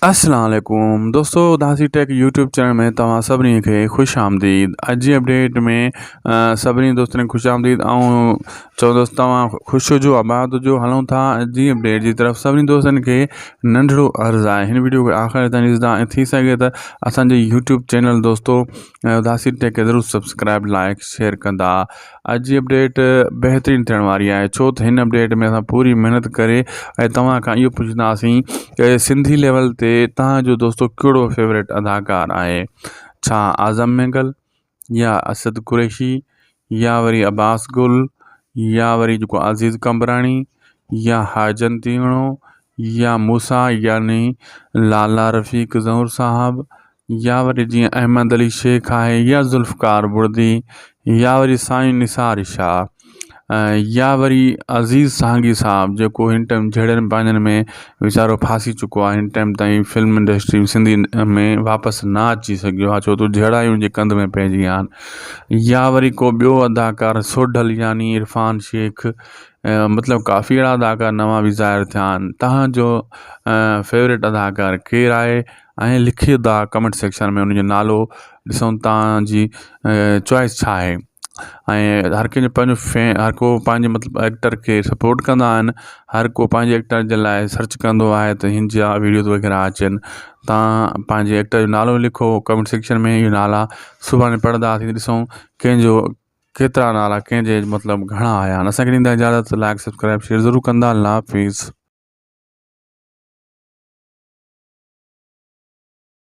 السلام عليڪم دوستو اداسي ٽيڪ يوٽيوب چينل ۾ توهان سڀني کي خوش آمديد اڄ جي اپڊيٽ ۾ سڀني دوستن کي خوش آمديد آئون چوندس توهان خوش هجو آباد هجو هلون ٿا اڄ جي اپڊيٽ جي طرف سڀني دوستن کي ننڍڙو عرض آهي هن ويڊيو کي آخر تائين ڏسندا ۽ ٿي سگهي ته اسانجي يوٽيوب چينل دوستو اداسي ٽيڪ کي ضرور سبسڪرائب لائڪ شيئر ڪندا اڄ جي اپڊيٽ بهترين ٿيڻ واري آهي ڇو ته هن اپڊيٽ ۾ اسان پوري محنت ڪري ۽ توهان کان اهو پڇنداسين ته سنڌي ليول تي توهان جو دوستو ڪهڙو فيورٽ اداڪار آهي ڇا اعظم مينگل يا اسد قريشي يا وري عباس گل يا وري جيڪو عزيز قمبراڻي يا حاجن تيوڻو يا موسيٰ يعني لالا رفيق زئور صاحب يا وري جيئن احمد علي شيخ آهي يا ذوالفقار بڙدي يا وري سائين نثار شاهه يا وري عزيز سانگي صاحب جيڪو هن ٽائيم جهيڙن پنهنجن ۾ ويچارو ڦاسي چڪو آهي هن ٽائيم تائين فلم انڊسٽري سنڌي ۾ واپس نه اچي سگهيو آهي ڇو ته جهيڙا ئي ان جي ڪنڌ ۾ پئجي ويا آهن يا وري ڪو ٻيو اداڪار سوڍل يعني عرفان شيخ مطلب ڪافي اهڙا اداڪار نوان به ظاهر ٿيا آهن تهان جو فيورٽ اداڪار ڪير آهي ۽ لکي دا ڪمينٽ سيڪشن ۾ ان جو نالو ڏسون تان جي چوائس ڇا آهي ۽ هر ڪنهن جو پنهنجو فين هر ڪو پنهنجي مطلب ايڪٽر کي سپورٽ ڪندا آهن هر ڪو پنهنجي ايڪٽر جي لاء سرچ ڪندو آهي ته هن جا ويڊيوز وغيره اچن تان پنهنجي ايڪٽر جو نالو لکو ڪمينٽ سيڪشن ۾ اهي نالا سڀاڻي پڙهنداسين ڏسون ڪنهن جو ڪيترا نالا ڪنهن جي مطلب گهڻا آيا آهن اسان کي ڏيندا اجازت لائڪ سبسڪرائب شيئر ضرور ڪندا الله حافظ.